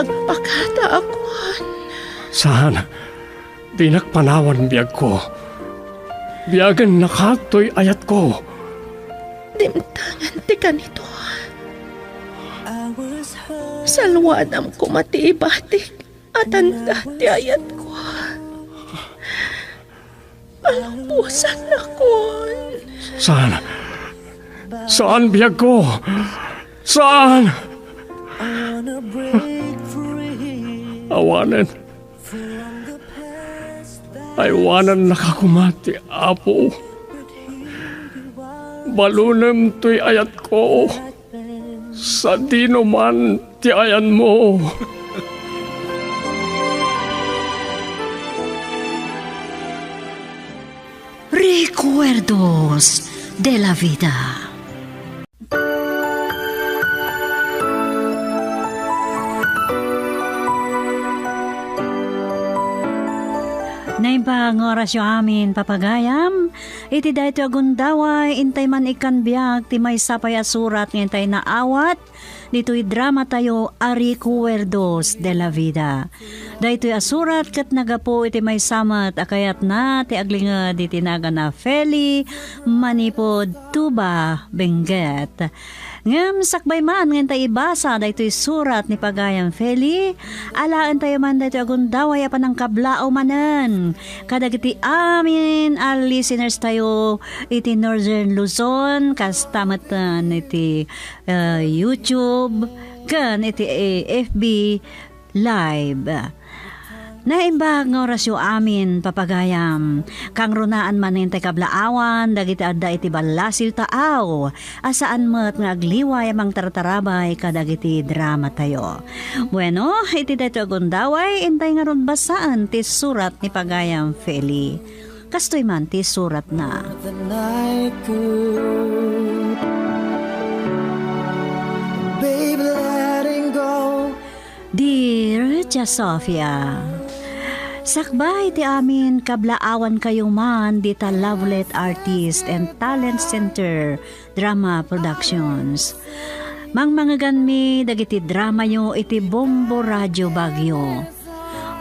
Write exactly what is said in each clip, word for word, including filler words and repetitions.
Pakada a kuan. Saan, dinak panawan biagko. Biagen nakatoy ayatko. Dimtengen ti kanito. Salwadam koma ti ibatik a tanda ti ayatko. Palubosannakon. Saan? Saan, biagko? Saan? Awanen. Aywanannaka koma ti Apo. Balunem toy ayatko. Sadino man ti ayanmo. Recuerdos de la Vida. Naimbag nga orasyo amin, papagayam. Iti daytoy a gundaway, intay man ikkan biag ti maysa pay a surat nga intay naawat ditoy dramatayo a Recuerdos de la Vida. Daytoy a surat ket naggapu iti maysa met a kayatna ti aglinged iti nagana Feli manipud Tuba, Benguet. Ngem sakbay man nga intay ibasa daytoy surat ni Pagayam Feli, alaentayo man daytoy a gundaway a panangkablaaw manen kadagiti amin a listeners tayo iti Northern Luzon, kasta met iti, ah, YouTube, ken iti, eh, F B Live. Naimbag nga orasyo amin, papagayam. Kangrunaan manen ti kablaawan dagiti adda iti ballasil taaw a saan met nga agliway a mangtartarabay kadagiti dramatayo. Bueno, iti daytoy a gundaway, intay ngarud basaen ti surat ni Pagayam Feli. Kastoy man ti suratna. The night could, babe, letting go. Dear Tia Sofia, sakbay ti amin kablaawankayo man dita Lovelet Artist and Talent Center Drama Productions. Mangmangeganmi dagiti dramayo iti Bombo Radio Baguio.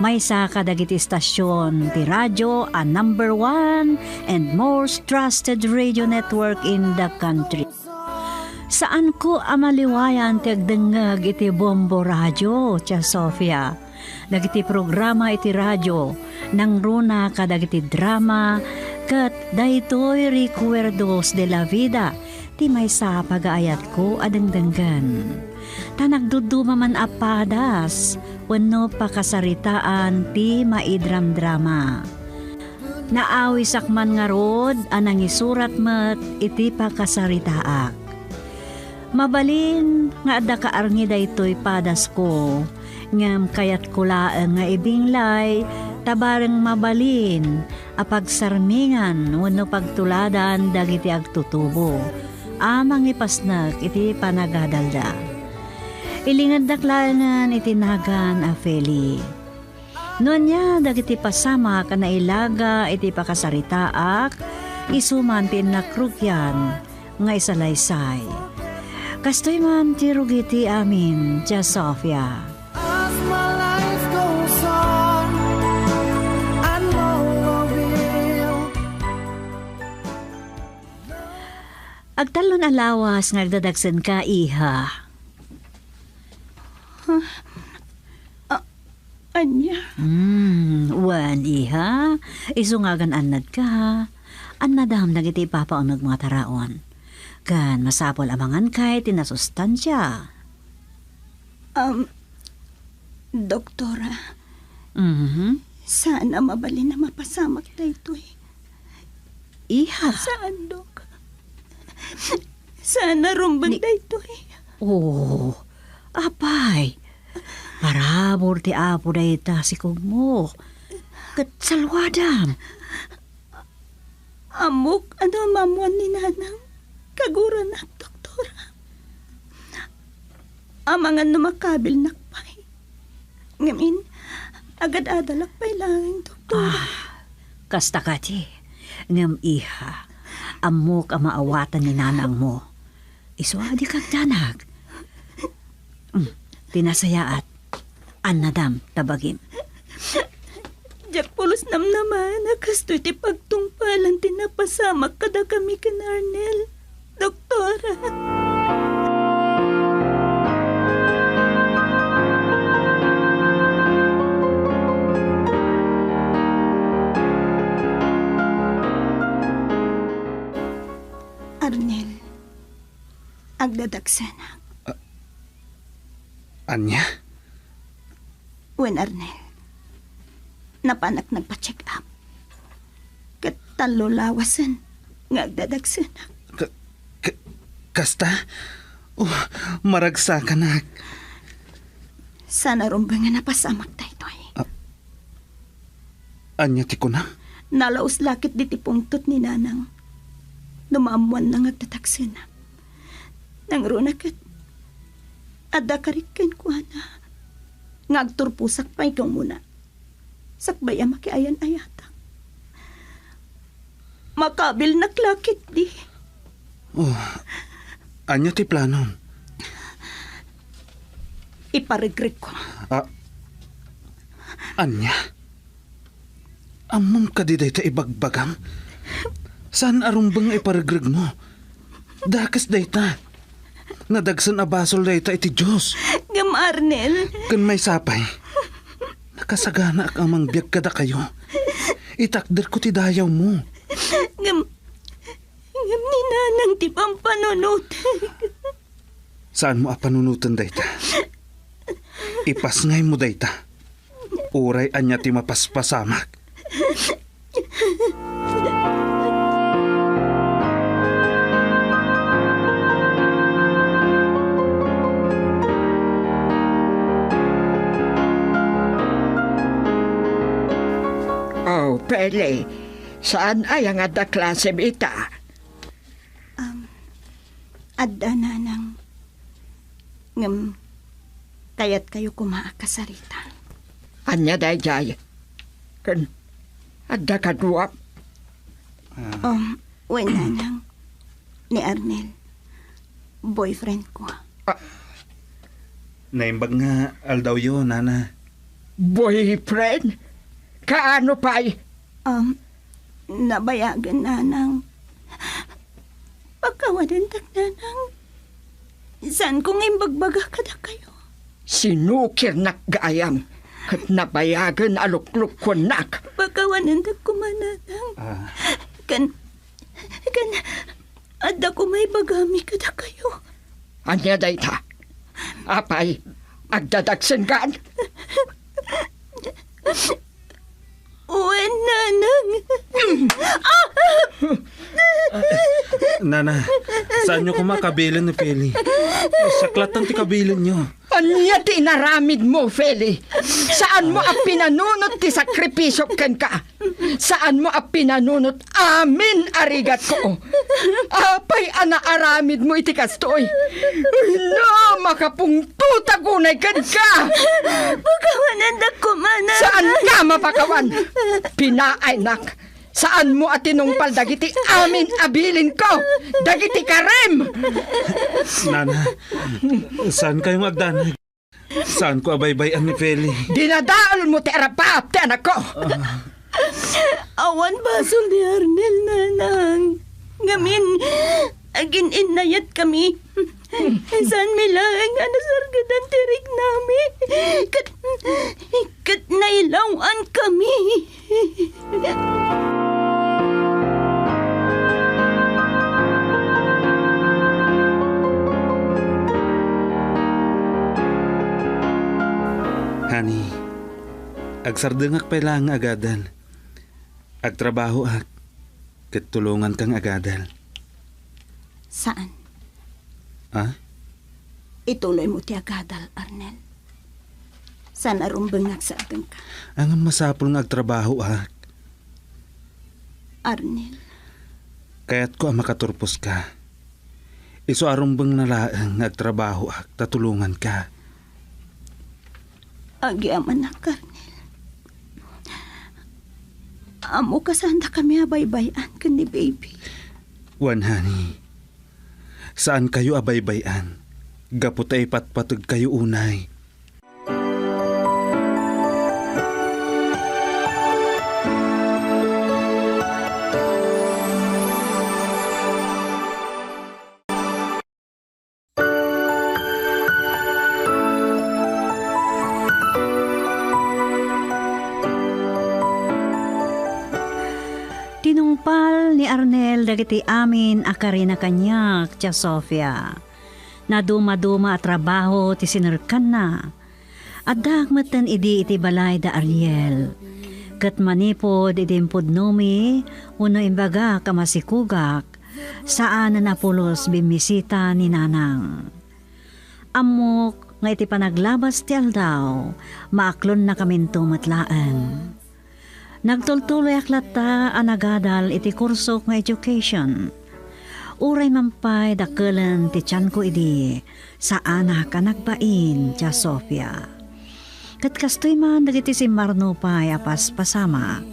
Maysa kadagiti istasion ti radio a number one and most trusted radio network in the country. Saanko a maliwayan ti agdengngeg iti Bombo Radio, Tia Sofia. Dagiti programa iti radio, nangruna kadagiti drama, ket daytoy Recuerdos de la Vida, ti maysa a pagaayatko a dengdenggen. Ta nagdudduma man a padas wenno pakasaritaan ti maidramdrama. Naawisak man ngarud a nangisurat met iti pakasaritaak. Mabalin nga adda kaarngi daytoy padasko, ngem kayatko laeng nga ibinglay ta bareng mabalin a pagsarmingan wenno pagtuladan dagiti agtutubo a mangipasnek iti panagadalda. Ilingeddak laengen iti nagan a Feli. No ania dagiti pasamak a nailaga iti pakasaritaak, isu man ti innak rugian nga isalaysay. Kastoy man ti rugi ti amin, Tia Sofia. As my life goes on, I know I will. Agtallon a lawas nga agdadagsenka, iha. Ah, ania? Hmm, wen, iha. Isu nga agan-annadka, ha? Annadam dagiti ipapaunegmo a taraon. Ken masapul a manganka iti nasustansia. Um, Doktora, Mhm. Saan a mabalin a mapasamak daytoy. Iha. Saan, Dok? Saan a rumbeng Ni- daytoy. Oh, apay. Parabur ti Apo dayta sikugmo. Ket salwadam. Ammok a naammuan ni Nanang, kaguranak, Doktora. Amangan no makabilnak pay. Ngamin, agad-adalak pay laeng, Doktora. Ah, kasta kadi. Ngem, iha, ammok a maawatan ni nanangmo. Isu a dika agdanag. Mm, ti nasayaat. Annadam ta bagim. Diak pulos namnamaen a kastoy ti pagtungpalan ti napasamak kadakami ken Arnel, Doktora. Arnel, agdadagsenak. Ania? Wen, Arnel, napanak nagpa-check up. Ket tallo lawasen nga agdadagsenak. Ka-, ka-, kasta? Oh, maragsakanak. Saan a rumbeng nga napasamak daytoy. Ah, ania ti kunam? Nalaus la ket diti pungtot ni Nanang no maammoanna nga agdadagsenak. Nangruna ket adda karit kenkuana nga agturposak pay ken umuna, sakbay a makiayan-ayatak. Makabilnak la ketdi. Oh, ania ti planom? Iparegregko. Ah, ania? Ammom kadi dayta ibagbagam? Saan a rumbeng nga iparegregmo? Dakes dayta. Nadagsen a basol dayta iti Dios. Ngem, Arnel. Ken maysa pay, nakasaganaak a mangbiag kadakayo. Itakderko ti dayawmo. Ngem, ngem ni Nanang ti pampanunotek. Saanmo a panunoten dayta. Ipasngaymo dayta. Uray ania ti mapaspasamak. Oh, Feli, saan aya nga adda klasem ita? Um, adda, Nanang. Ngem, kayatkayo koma a kasarita. Ania daydiay? Ken, adda kaduam? Ah. Um, wen, Nanang. Ni Arnel. Boyfriend ko. Ah. Naimbag nga aldawyo, Nana. Boyfriend? Kaano pay? Um, nabayagen, Nanang. Pakawanendak, Nanang. Saanko nga imbagbaga kadakayo. Sinukirnak gayam, ket nabayagen a luklukkuennak. Pakawanendak koma, Nanang. Ah. Ken, ken, adda koma ibagami kadakayo. Ania dayta? Apay, agdadagsenkan? Wen, Nanang. Nana, saanyo koma kabilin ni Feli. Saklatan ti kabilinyo. Ania ti inaramidmo, Feli? Saanmo a pinanunot ti sakripisio kenka? Saanmo a pinanunot amin a rigatko? Apay a naaramidmo iti kastoy? Ay, na, makapungtotak unay kenka! Pakawanendak koma, Nanang. Saanka mapakawan? Pinaaynak. Saanmo a tinungpal dagiti amin a bilinko, dagiti karim! Nana, saankayo nga agdanag? Saanko a baybay-an ni Feli. Dinadaelmo ti arabab ti anakko. Awan basol ni Arnel, Nanang. Ngamin, agin-innayatkami. Saanmi laeng a nasargedan ti riknami. Ket, ket nailaw-ankami. Honey, agsardengak pay laeng nga agadal. Agtrabahoak, ket tulonganka nga agadal. Saan? Ha? Ituloymo ti agadal, Arnel. Saan a rumbeng nga agsardengka. Ngem masapul nga agtrabahoak. Arnel. Kayatko a makaturposka. Isu a rumbengna laeng nga agtrabahoak ta tulonganka. Agyamanak, Arnel. Ammoka, saandakami a baybay-an ken ni baby. Wen, honey. Saankayo a baybay-an. Gapu ta ipatpategkayo unay. Arnel dagiti amin a karina kaniak, Tia Sofia. Nadumaduma a trabaho ti sinerkanna. Addaak metten idi iti balay da Ariel. Ket manipud idi impudnomi wenno imbagak a masikugak, saanen a pulos bimmisita ni Nanang. Ammok nga iti panaglabas ti aldaw, maaklonnakaminto met laeng. Nagtultuloyak latta a nagadal iti kursok nga education. Uray man pay dakelen ti tianko idi, saanak a nagbain, Tia Sofia. Ket kastoy man dagiti simmarno pay a paspasamak.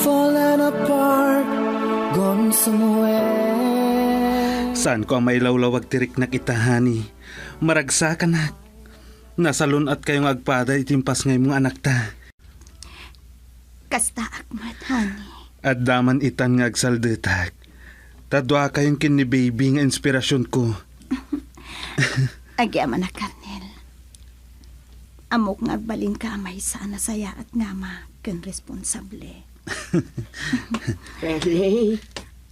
Falling apart, gone somewhere. Saanko a mailawlawag ti riknak ita, honey. Maragsakanak. Nasalun-atkayo nga agpada iti impasngaymo nga anakta. Kastaak met, honey. Adda man itan nga agsaldetak. Ta duakayon ken ni baby nga inspirasionko. Agyamanak, Arnel. Ammok nga agbalinka a maysa a nasayaat nga ama ken responsable. Eli,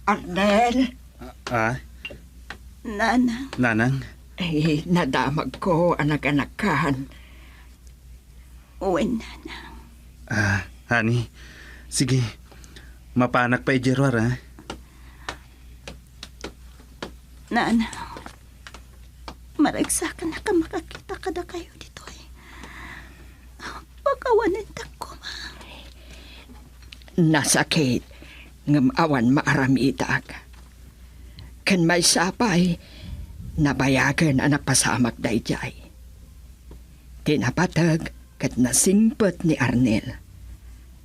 Arnel. Ah? Nanang. Nanang? Ay, nadamagko a naganakkan. Wen, Nanang. Ah, honey. Sige. Mapanak pay idiay ruar, ha? Nanang. Maragsakanak a makakita kadakayo ditoy. Pakawanen koma. Nasakit, ngem awan maaramidak. Ken maysa pay, nabayagen a napasamak daydiay. Ti napateg ket nasingpet ni Arnel.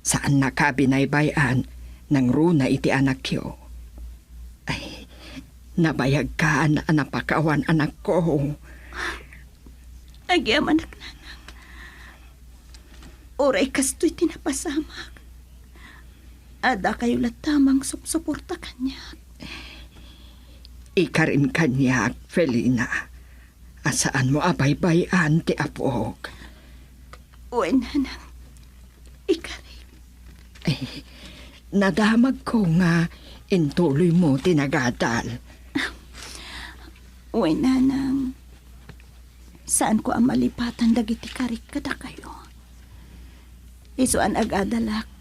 Saannaka a binaybay-an nangruna iti anakyo. Ay, nabayagkan a napakawan anakko. Agyamanak, Nanang. Uray kastoy ti napasamak, adakayo latta a mangsupsuporta kaniak. Ikarim kaniak, Felina, a saanmo a baybay-an ti apok. Wen, Nanang. Ikarik. Eh, nadamagko nga intuloymo ti nagadal. Wen, Nanang. Saanko a malipatan dagiti karik kadakayo. Isu a nagadalak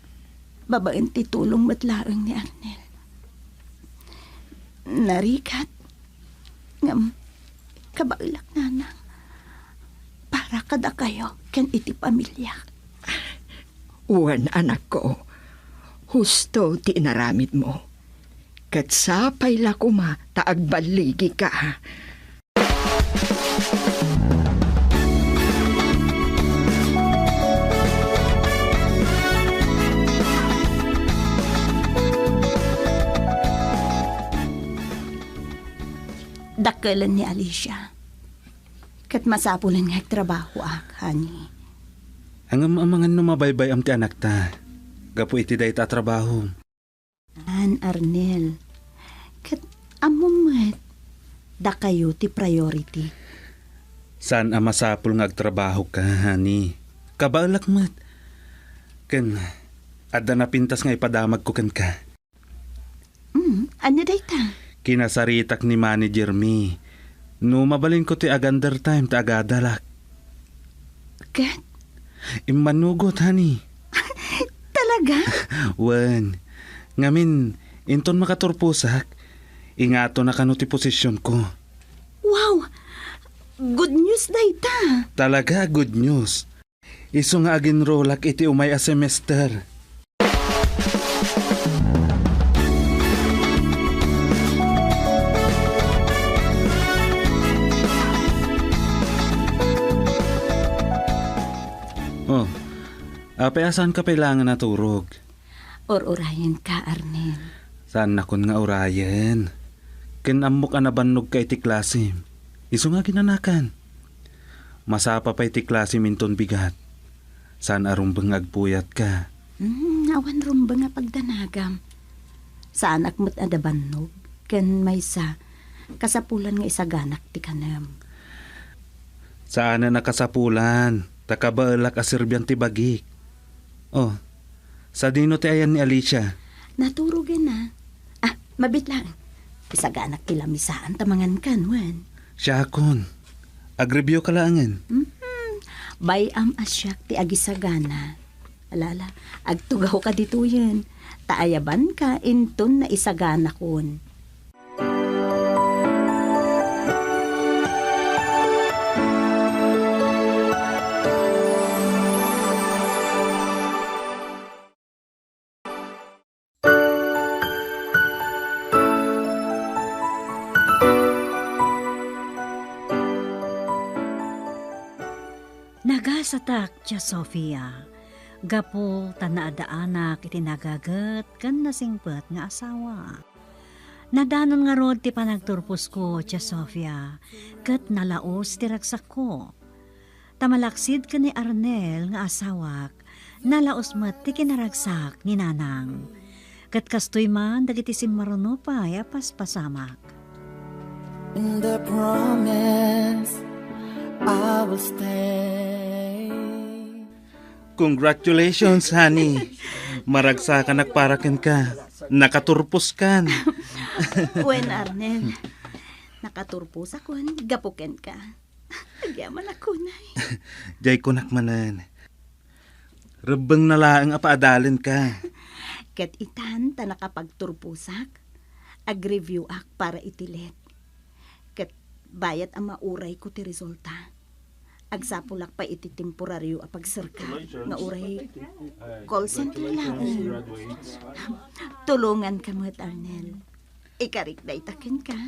babaen ti tulong met laeng ni Arnel. Narigat, ngem kabaelak, Nanang, para kadakayo ken iti pamiliak. Wen, anakko, husto ti inaramidmo. Ket sapay la koma ta agballigika. Dakkelen ni Alicia. Ket masapulen nga agtrabahoak, honey. Ngem amangan no mabaybay-am ti anakta gapu iti dayta a trabaho. An Arnel. Ket ammom met, dakayo ti priority. Saan a masapul nga agtrabahoka, honey. Kabaelak met. Ken adda napintas nga ipadamagko kenka. Mm, ania dayta? Kinasaritak ni manager mi. No mabalinko ti ag-undertime ta agadalak. Ket? Immanugot, honey. Talaga? Wen. Ngamin, inton makaturposak, ingatona kano ti posisyonko. Wow! Good news dayta. Talaga, good news. Isu nga aginrolak iti umay a semester. Oh, apay a saanka pay laeng a naturog? Ur-urayenka, Arnel. Saannakon nga urayen. Ken ammok a nabannogka iti klasim. Isu nga aginanakan. Masapa pay ti klasim inton bigat. Saan a rumbeng nga agpuyatka. Hmm, awan rumbeng a pagdanagam. Saanak met a nabannog. Ken maysa, kasapulan nga isaganak ti kanem. Saanen a kasapulan. Ta kabaelak a serbian ti bagik. Oh, sadino ti ayan ni Alicia? Naturogen a. Ah, mabiit laeng. Isaganak ti lamisaan ta mangankan, wen. Siakon. Agreview ka laengen. Mhm. Bay-am a siak ti agisagana. Alala, agtugawka ditoyen. Ta ayabanka inton naisaganakon. Nagasatak, Tia Sofia, gapu ta naadaanak iti nagaget ken nasingpet nga asawa. Nadanon ngarud ti panagturposko, Tia Sofia, ket nalaus ti ragsakko. Ta malaksid ken ni Arnel nga asawak, nalaus met ti kinaragsak ni Nanang. Ket kastoy man dagiti simmaruno pay a paspasamak. And I promise I will stay. Congratulations, honey. Maragsakanak para kenka. Nakaturposkan. Wen, Arnel. Nakaturposakon gapu kenka. Agyamanak unay. Jay kunak manen. Rebbengna laeng a paadalenka. Ket itan ta nakapagturposak, agreview-ak para iti let. Ket bayat a maurayko ti resulta, agsapulak pay iti temporario a pagserka nga uray call center laeng. Tulonganka met, Arnel. Ikarik dayta kenka.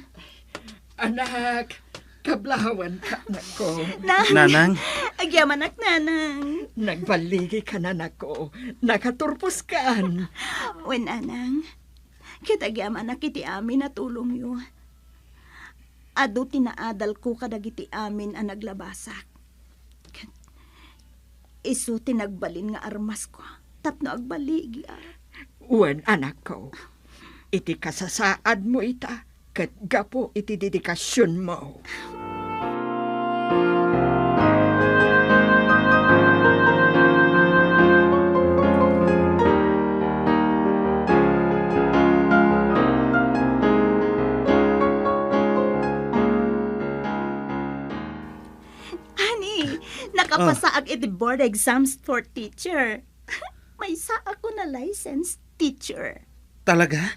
Anak, kablawanka, anakko. Nang! Nanang! Agyamanak, Nanang. Nagballigika, anakko. Nakaturposkan. Wen, Nanang. Ket agyamanak iti amin a tulongyo. Adu ti naadalko kadagiti amin a naglabasak. Ket isu ti nagbalin nga armasko tapno agbaligiak. Wen, anakko, iti kasasaadmo ita ket gapu iti dedikasionmo. Honey, nakapasaak iti board exams for teacher. Maysaakon a licensed teacher. Talaga?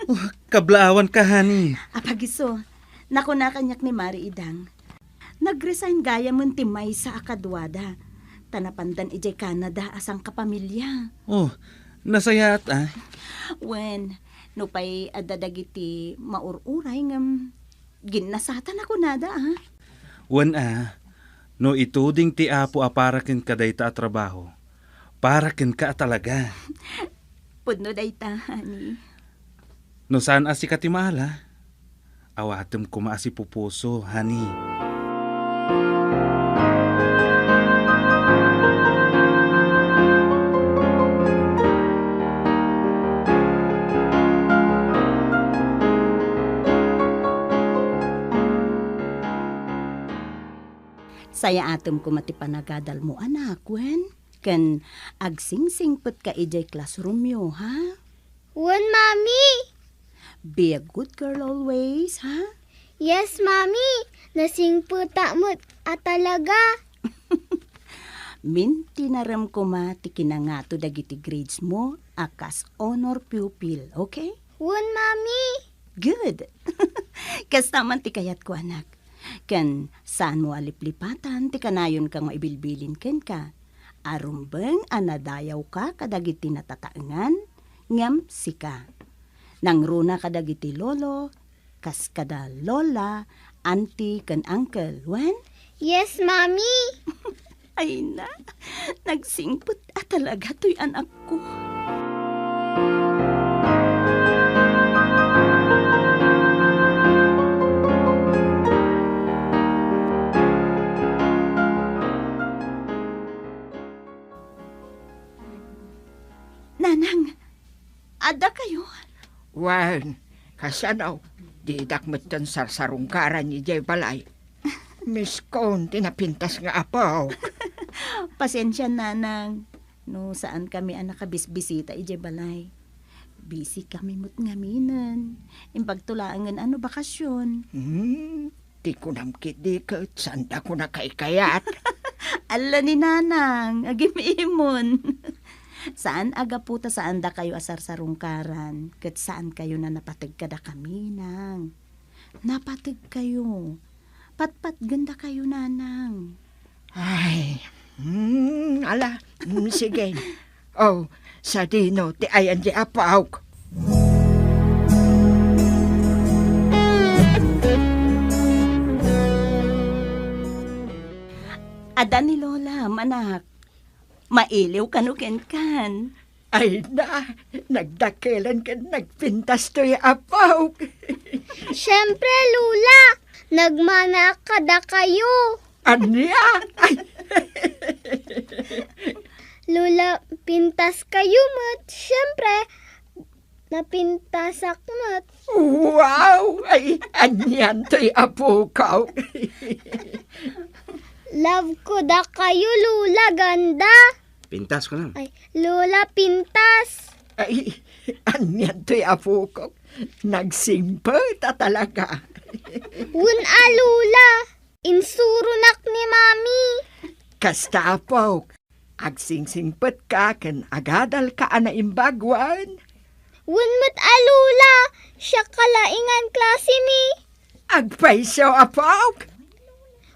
Oh, kablaawanka, honey. Apagiso, nakuna kaniak ni Mari Idang. Nag-resign gayamen ti maysa a kaduada. Ta napandan idiay Canada a sangkapamilya. Oh, nasayaat, ah. Wen, nupay adda dagiti maur-uray ngem ginnasatan a kunada, ah. Wen a, no ituding ti Apo a para kenka dayta a trabaho, para kenka a talaga. Pudno dayta, honey. No saan a sika ti maala, awatem koma a sipupuso, honey. Sayaatem koma ti panagadalmo, anak, wen? Ken agsingsingpetka idiay classroomyo, ha? Wen, Mami. Be a good girl always, ha? Yes, Mami. Nasingpetak met a talaga. Mintinarem koma ti kinangato dagiti grades mo a kas honor pupil, okay? Wen, Mami. Good. Kasta man ti kayatko, anak. Ken saanmo a liplipatan ti kanayonka nga ibilbilin kenka. Arumbeng a nadayawka kadagiti natataengan ngem sika. Nangruna kadagiti lolo, kas kada lola, auntie, ken uncle, wen? Yes, Mami. Ay na, nagsingpet a talaga toy anakko. Nanang, adda kayo? Wen, kasano? Didak metten sarsarungkaran idiay balay. Miskon ti napintas nga apok. Pasensia, Nanang, no saan kami a nakabisbisita idiay balay. Busy kami met ngaminen. Imbag to laengen a no bakasyon. Hmm, ti kunam ketdi ket saanda ko nakaykayat. Alla ni Nanang, agim-imon. Saan a gapu ta saandakayo a sarsarungkaran, ket saankayo a napateg kadakami, Nang. Napateg kayo. Patpatgen dakayo, Nanang. Ay, hmm, ala, hmm, sige. Oh, sadino ti ayan di apok? Adda ni Lola, manak. Mailiw kano kenkan. Ay na, nagdakelen ken nagpintas toy apok. Siyempre, Lola, nagmanaak kadakayo. Ania? Ay. Lola, pintas kayo met. Siyempre, napintasak met. Wow! Ay, anian toy apok? Love ko dakayo, Lola, ganda. Pintas ko lang. Ay, Lola, pintas. Ay, anian toy apok? Nagsingpet a talaga. Wen a, Lola. Insuronak ni Mami. Kasta, apok. Agsingsingpetka ken agadalka a naimbag wen. Wen met a, Lola. Siak a laengan klase mi. Agpayso, apok?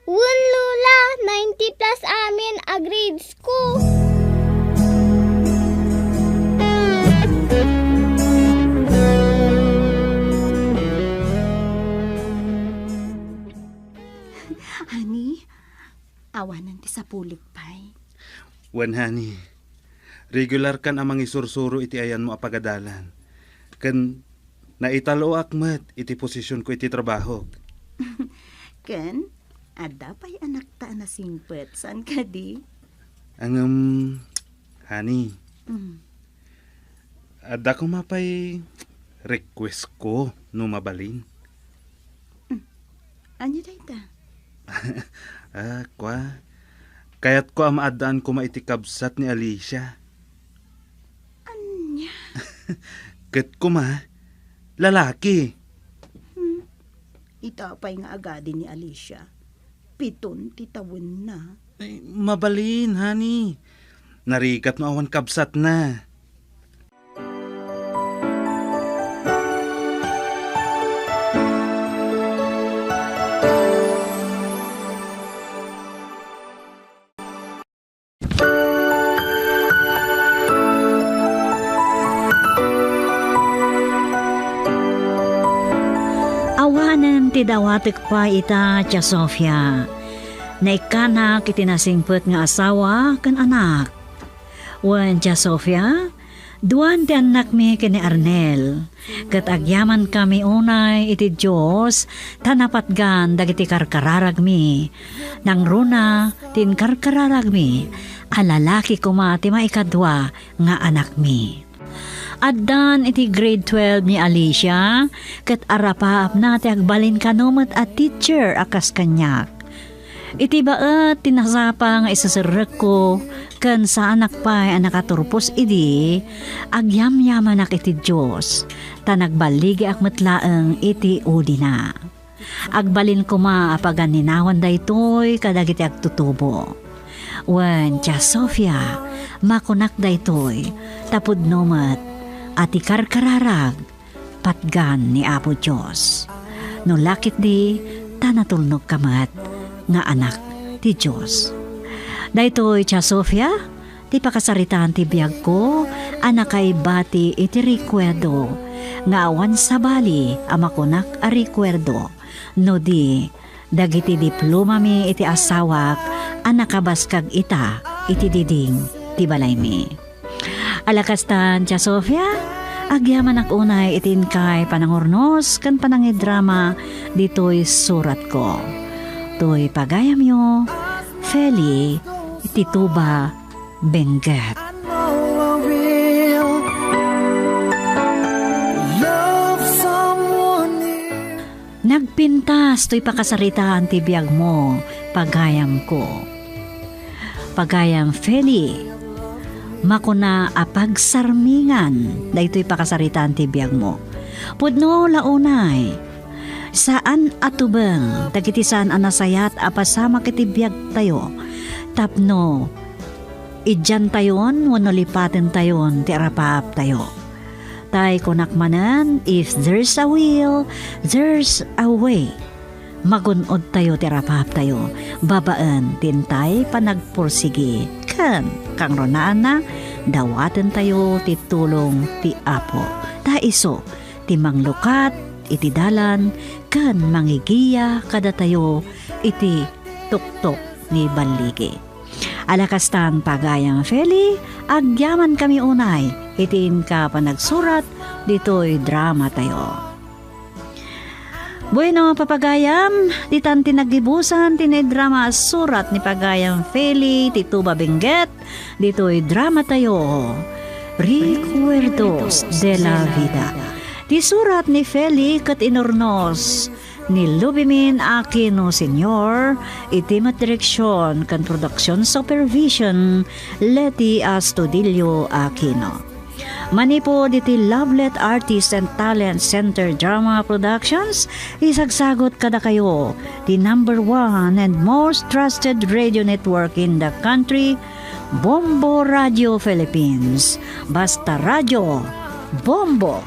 Wen, Lola. Ninety plus amin a grades ko. Honey, awanen ti sapulik pay. Wen, honey. Regularkan a mangisursuro iti ayanmo a pagadalan. Ken naitaloak met iti posisionko iti trabahok. Ken adda pay anakta a nasingpet, saan kadi? Ngem, honey, Mm. Adda koma pay request ko, no mabalin. Hmm. Ania dayta? Ah, kua. Kayatko a maaddaan koma iti kabsat ni Alicia. Ania? Ket koma, lalaki. Hmm. Ita pay nga agadi ni Alicia. Piton ti tawenna. Ay, mabalin, honey. Narigat no awan kabsatna. Awanen ti dawatek pay ita, Tia Sofia. Naikkanak iti nasingpet nga asawa ken anak. Wen, Tia Sofia, duan ti annakmi ken ni Arnel, ket agyamankami unay iti Dios ta napatgan dagiti karkararagmi. Nangruna ti inkarkararagmi a lalaki koma ti maikadua nga anakmi. Addan iti grade twelve ni Alicia, ket arapaapna ti agbalin kano met a teacher a kas kaniak. Iti baet ti nasapa nga iseserrekko ken saanak pay a nakaturpos idi, agyamyamanak iti Dios, ta nagballigiak met laeng iti ulina. Agbalin koma a paganninawan daytoy kadagiti agtutubo. Wen, Tia Sofia, makunak daytoy, ta pudno met a ti karkararag patgan ni Apo Dios. No la ketdi, ta natulnogka met nga anak ti Dios. Daytoy, Tia Sofia, ti pakasaritaan ti biagko a nakaibati iti rekuerdo nga awan sabali a makunak a rekuerdo no di dagiti diplomami iti asawak a nakabaskag ita iti diding ti balaymi. Ala kastan, Tia Sofia, agyamanak unay iti inkay panangurnos ken panangidrama ditoy suratko. Toy pagayamyo, Feli, iti Tuba, Benguet. Nagpintas toy pakasaritaan ti biagmo, pagayamko. Pagayam Feli, makuna a pagsarmingan daytoy pakasaritaan ti biagmo. Pudno la unay, saan a tubeng dagiti saan a nasayat a pasamak iti biagtayo tapno idiantayon wenno lipatentayon ti arapaptayo. Tay kunak manen, if there's a will, there's a way. Magun-odtayo ti arapaptayo babaen ti intay panagpursigi ken kangrunaanna, dawatentayo ti tulong ti Apo. Ta isu ti manglukat iti dalan ken mangigiya kadatayo iti tuktok ni balligi. Ala kastan, pagayam Feli, agyamankami unay iti inka panagsurat ditoy dramatayo. Bueno, papagayam, ditan ti naggibusan ti naidrama a surat ni pagayam Feli ti Tuba Benguet ditoy dramatayo, Recuerdos de la Vida. Ti surat ni Feli ket inurnos ni Lubimin Aquino Senior, iti met direksion ken production supervision, Leti Astudillo Aquino. Manipud iti Lovelet Artist and Talent Center Drama Productions, isagsagut kadakayo ti number one and most trusted radio network in the country, Bombo Radio Philippines. Basta Radio, Bombo!